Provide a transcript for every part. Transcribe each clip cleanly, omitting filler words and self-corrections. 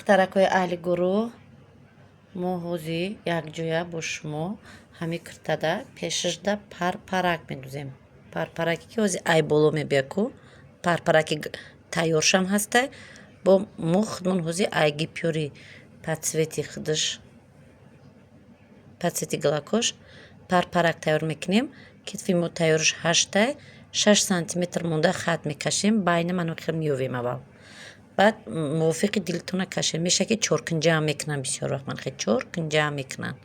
Духтаракҳои аҳли гурӯҳ, мо ҳозир якҷоя бо шумо ҳамин киртада пешашда парпарак медузем. Парпараке, ки ҳозир ай боло мебия ку, парпараки тайёршам ҳастай. Бо мо худмон ҳозир ай гипюри по цвети худаш, по цвети галакош парпарак тайёр мекунем. Китфи мо тайёрш 8-тай, 6 сантиметр монда хат мекашем, байна ману хел меёвем аввал. Баъд мувофиқи дилтона кашем. Меша, ки чоркунҷаам мекунанд бисёр вақт, ман хел чоркунҷаам мекунанд.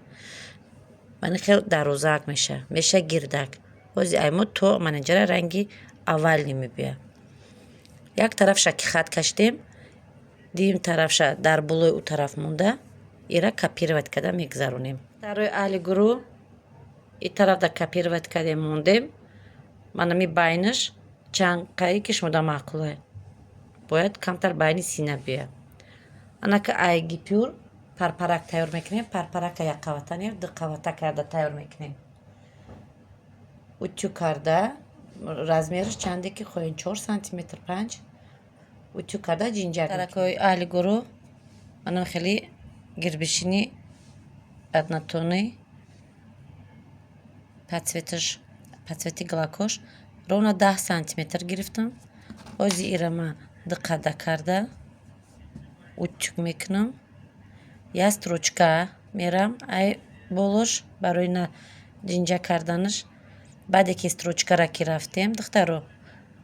Мани хел дарозак меша, меша гирдак. Ҳозир ай мо то манинҷара ранги овальный мебиёяд. Як тарафша ки хат кашидем, дуюм тарафша дар болои ӯ тараф монда, ира копировать карда мегузаронем. Дарои аҳли гурӯҳ, и тарафда копировать кардем, мондем. Манами байнаш чанд қаи ки шумода маъқулае, бояд камтар байни сина биёяд. Анака ай гипюр парпарак тайёр мекунем. Парпарака якқавата не, дуқавата карда тайёр мекунем. Утюг карда, размераш чанде ки хоҳем, 4 сантиметр, 5, утюг карда ҷинҷак. Даракҳои аҳли гурӯҳ, манам хеле гирбишини однотонный по цветаш, по цвети галакош ровно 10 сантиметр гирифтам. Ҳозир ира ман дуқада карда утюг мекунам. Як строчка мерам ай болош барои на ҷинҷа карданаш. Баъде ки строчкара ки рафтем, духтаро,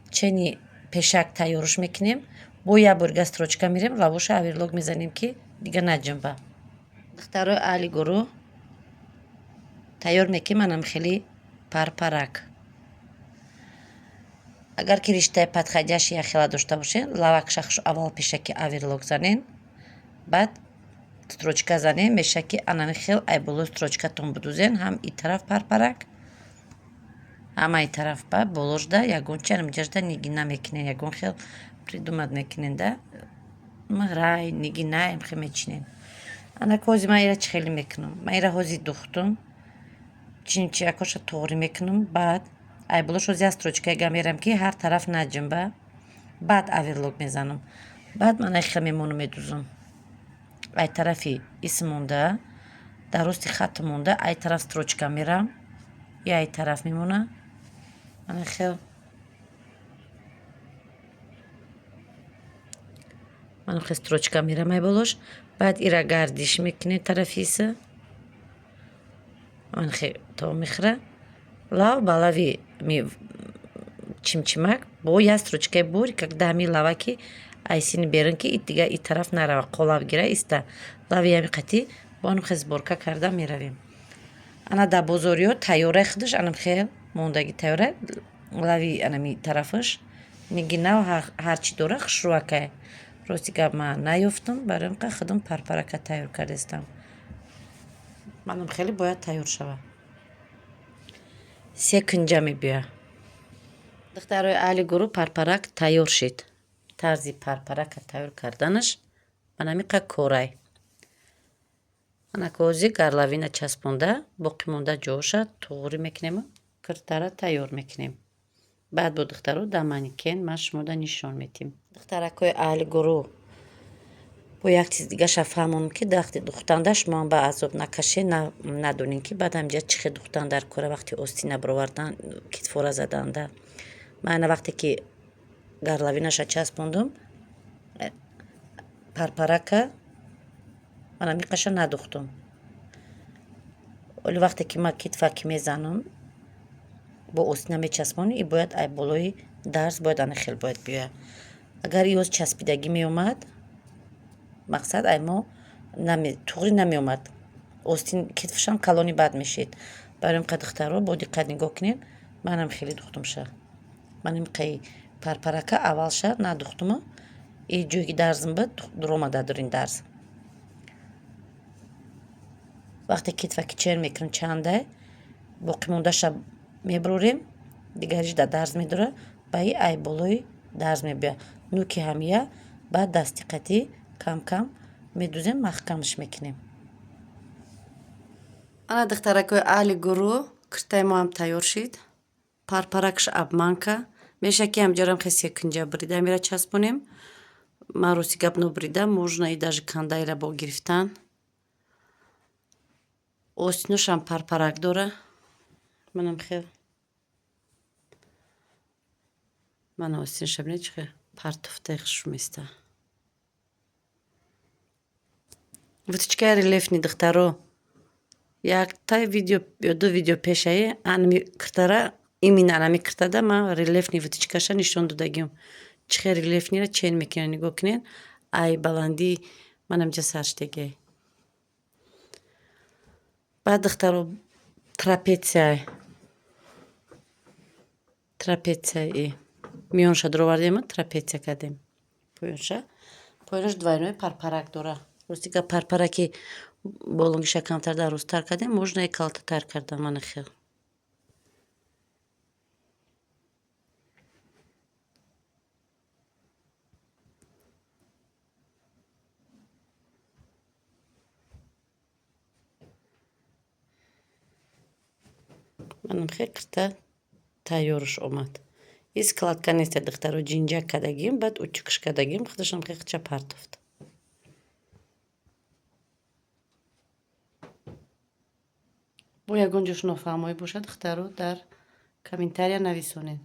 чени пешак тайёрш мекунем, бо як борга строчка мерем, лавоша оверлок мезанем, ки дига наҷунба. Духтарои аҳли гурӯҳ, тайёр мекунем манам хеле парпарак. Агар ки риштаи подходящий яхела дошта бошед, лавакша аввал пешаки оверлок занен, баъд строчка занем. Меша, ки анами хел ай болои строчкатон будузен, ҳам и тараф парпарак, ҳам ай тараф. Ба боложда ягонча нимҷажда нигина мекунен, ягон хел придумать мекунен да, мағрай нигина хел мечинен. Анака ҳозир ман ира чӣ хеле мекунам? Ман ира ҳозир духтум, чинчиякоша тоғрӣ мекунам. Баъд ай болош ҳозир як строчкага мерам, ки ҳар тараф наҷунба. Баъд оверлок мезанам. Баъд ман ай хел мемонам, медузам. Ай тарафи ис монда, дар рости хат монда, ай тараф строчка мерам и ай тараф мемона. Ана хел манам хел строчка мерам ай болош. Баъд ира гардиш мекунем тарафи иса, ман хел то мехӯра. Лав ба лави чимчимак бо як строчкаи бури, когда ҳамин лаваки ай сини берун, ки дига и тараф нарава, қолаб гира иста. Лави ҳами қатӣ бо анам хел сборка карда меравем. Ана дар бозориҳо тайёраи худаш анам хел мондагӣ тайёра, лави анами тарафаш нигинав ҳарчи дора, хушрӯакай. Рости гап, ман наёфтам, барои ҳамин қадр худам парпарака тайёр кардастам. Манам хеле бояд тайёр шавад, се кунҷа мебиёяд. Духтарои аҳли гурӯҳ, парпарак тайёр шид. Тарзи парпарака тайёр карданаш манамиқа корай. Анака ҳозир горловина часпонда, боқимонда ҷоша туғрӣ мекунему киртара тайёр мекунем. Баъд бо духтаро дар манекен ман шумода нишон медиҳем. Духтаракҳои аҳли гурӯҳ, бо як чиз дигаша фаҳмонам, ки вақти духтанда шумоам ба азоб накашед, надонем, ки баъд ҳаминҷа чӣ хел духтан дар кора. Вақти остина баровардан, китфора заданда, ман ана вақте ки горловинаша часпондум, парпарака манамиқаша надухтум. Оли вақте ки ман китфа ки мезанам, бо остина мечаспонем, и бояд ай болои дарз бояд ана хел бояд биёяд. Агар ёз часпидагӣ меомад, мақсад, ай мо туғри намеомад, остин китфашам калони бад мешид. Барои ин духтарҳо, бо диққат нигоҳ кунед. Манам хеле духтумша, ман имқаи парпарака аввалша надухтума, и ҷое ки дарзм буд, дуромада дар ин дарз. Вақте китфа ки чен мекунем, чандай боқимондаша мебурорем, дигариш дар дарз медора, ба и ай болои дарз мебиёяд. Нуки ҳамия баъд дасти қатӣ кам кам медузем, маҳкамаш мекунем. Ана, духтаракҳои аҳли гурӯҳ, киртаи мо ҳам тайёр шид. Парпаракш обманка меша, ки ҳамҷарам хел секунҷа бурида мера часпонем. Ман рости гап нобуридам, можно и даже кандаира бо гирифтан. Остиношам парпарак дора. Манам хел. Мана остиноша бинед, чӣ хел партуфтаи хушрӯ места. Вытачкаи рельефный, духтаро. Яктай видео ё ду видео пешаи анами киртара, именно анами киртада ман рельефный вытачкаша нишон додагиам. Чӣ хел рельефныйра чен мекунад, нигоҳ кунед. Ай баландии манам ҷа сарштегиай. Баъд, духтаро, трапеция. Трапецияи миёнша дуровардем, трапеция кардем. Поёнша. Поёнаш двойной парпарак дора. Рости гап, парпараки болонгиша камтар дарозтар кардем, можно и калтатар кардам, мана хел. Манам хел кирта тайёрш омад. И складка неста, духтаро, ҷинҷак кардагим, баъд утюгш кардагим, худашам хел хича партофт. Бо ягон ҷош нофаҳмоӣ бошад, духтаро, дар комментария нависонед.